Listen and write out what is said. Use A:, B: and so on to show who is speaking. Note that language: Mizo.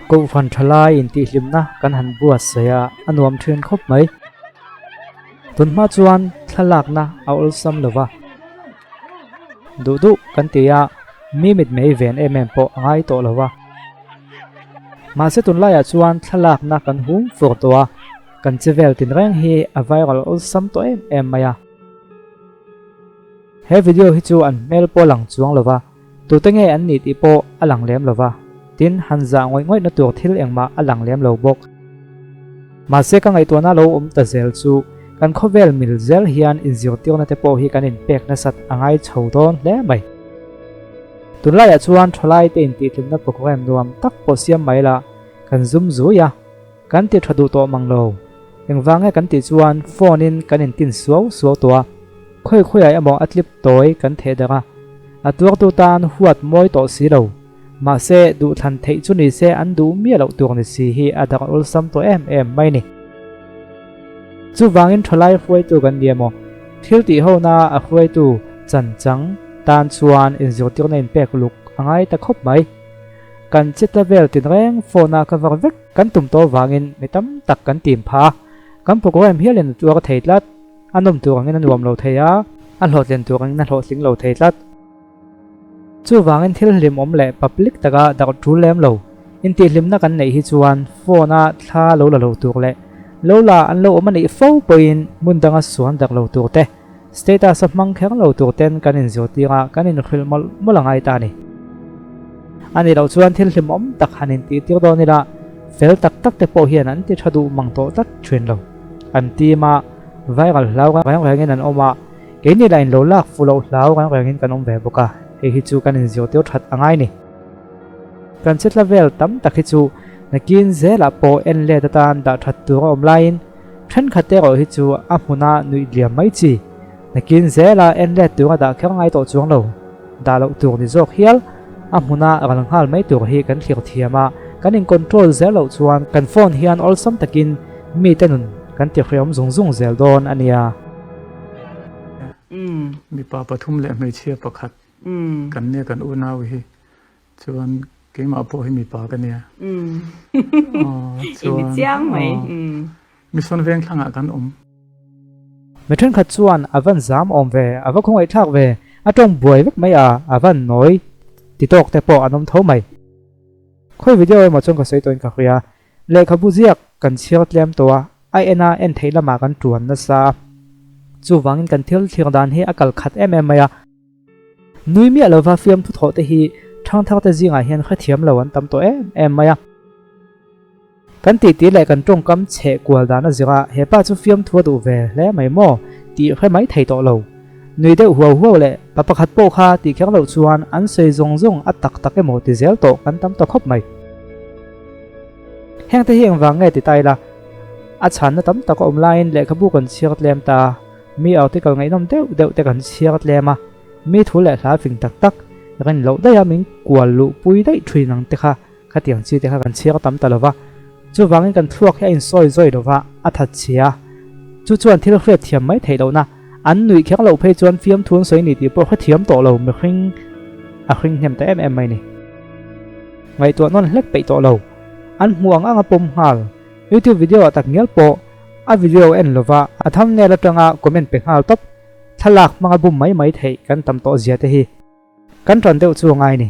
A: Kohhran thalai intihhlimna kan han buatsaih a, a nuam thin khawp mai. Tunhma chuan thlalakna a awlsam lo va, duh duh kan ti a, mi mitmei ven em em pawh a ngai tawh lo va. Mahse tunlaiah chuan thlalakna kan hum fur tawh a, kan che vel tinreng hi a viral awlsam tawh em em mai a. He video hi chu an hmel pawh a lang chuang lo va, tute nge an nih tih pawh a lang lem lo va, tin han zah ngawih ngawih na tur thil engmah a lang lem lo bawk. Mahse ka ngaihtuahna lo awm ta zel chu kan khawvel mil zel hian inzirtirna te pawh hi kan inpek nasat a ngai chho dawn hle mai. Tunlaiah chuan thalai te intihhlimna program nuam tak pawh siam mai la kan zum zui a, Kan ti tha duh tawh mang lo. Engvang nge kan tih chuan phone in kan intin suau suau tawh a, khawi khawiah emaw a tlip tawi kan theh darh a, a tuartu tan huat mawi tawh si lo. Mahse, duhthlan theih chu ni se an duh miah loh tur ni si hi a darh awlsam tawh em em mai ni. Chuvangin thalai hruaitu kan ni emaw, thil tih hona a hruaitu chan chang tan chuan inzirtirna inpek luk a ngai ta khawp mai. Kan che ta vel tinreng phone a ka var vek kan tum tawh vangin mi tam tak kan tim pha a, kan program hialin a tuar thei tlat, a nawm tur angin a nuam lo thei a, a hlawhtlin tur angin a hlawhtling lo thei tlat. Chuvangin thil hlimawm leh public taka darh tul lem lo, intihhlimna kan neih hi chuan phone a thla lo la lo tur leh lo la an lo awm a nih fo pawhin hmun danga suan darh lo tur te, status a hmang kher lo tur ten kan inzirtir a, kan inhrilh mawlh mawlh a ngai ta a ni. A nih loh chuan thil hlimawm tak han intihtir dawn ila, fel tak tak te pawh hian an ti tha duh mang tawh tlat thin lo. An team a, viral hlau reng rengin an awm a, keini lah in lo lak fuh loh hlau reng rengin kan awm ve bawk a, hei hi chu kan inzirtir that a ngai ni. Kan chhetla vel tam tak hi chu nakin zelah pawh en let atan dah that tur a awm laiin, Thenkhat erawh hi chu a hmuna nuih liam mai chi. Nakin zela en let tura dah kher ngai tawh chuang lo. Dah loh tur ni zawk hial a hmuna ral nghal mai tur hi kan thlir thiam a, kan in control zel loh chuan kan phone hian awlsam takin mite nun kan ti hreawm zung zung zel dawn a nia.
B: Mipa pathum leh hmeichhia pakhat kan nia kan unau hi. Chuan keimah pawh hi mipa ka nia.
C: Chuan chiang mai.
B: Mission veng thlangah kan awm.
A: Mi thenkhat chuan a van zam awm ve, a va khawngaih thlak ve, a tawng buai vek mai a, a van nawi ti tawk te pawh an awm tho mai. Khawi video emaw chuan ka sawi tawhin ka hria, lehkhabu ziak kan chhiar tlem tawh a, a en a en theih lamah kan tuan nasa a, chuvangin kan thil thlir dan hi a kal khat em em mai a. Nui miah lova fiamthu thawh te hi thangthar te zingah hian hrethiam lo an tam tawh em em mai a. Kan titi leh kan tawngkam chheh kual dan a zir a, he pa chu fiamthu a duh ve hle mai maw tih hre mai thei tawh lo. Nui deuh huau huau leh pa pakhat pawh kha tih kher loh chuan an sawi zawng zawng a tak tak emaw ti zel tawh kan tam ta khawp mai. Hengte hi engvang nge ti ta ila, a chhanna tam tak a awm laiin lehkhabu kan chhiar tlem ta. Mi article ngaihnawm deuh deuh te kan chhiar tlem a, mi thu leh hla fing tak tak rin loh daih a min kual luh pui daih thin ang te kha khatiang chi te kha kan chhiar tam ta lova. Chuvangin kan thluak hi a insawi zawi lova, a that chhia. Chu chuan thil hriat thiam mai theih lohna, an nuih kher loh phei chuan fiamthu an sawi ni tih pawh hrethiam tawh lo mihring a hring hnem ta em em mai ni. Ngaihtuah nawn hlek peih tawh lo. An hmuh ang ang a pawm nghal. YouTube video ah tak ngial pawh a video en lova a thumbnail atanga comment pe nghal tawp, thlalak hmanga bum mai mai theih kan tam tawh zia te hi kan tan deuh chu a ngai ni.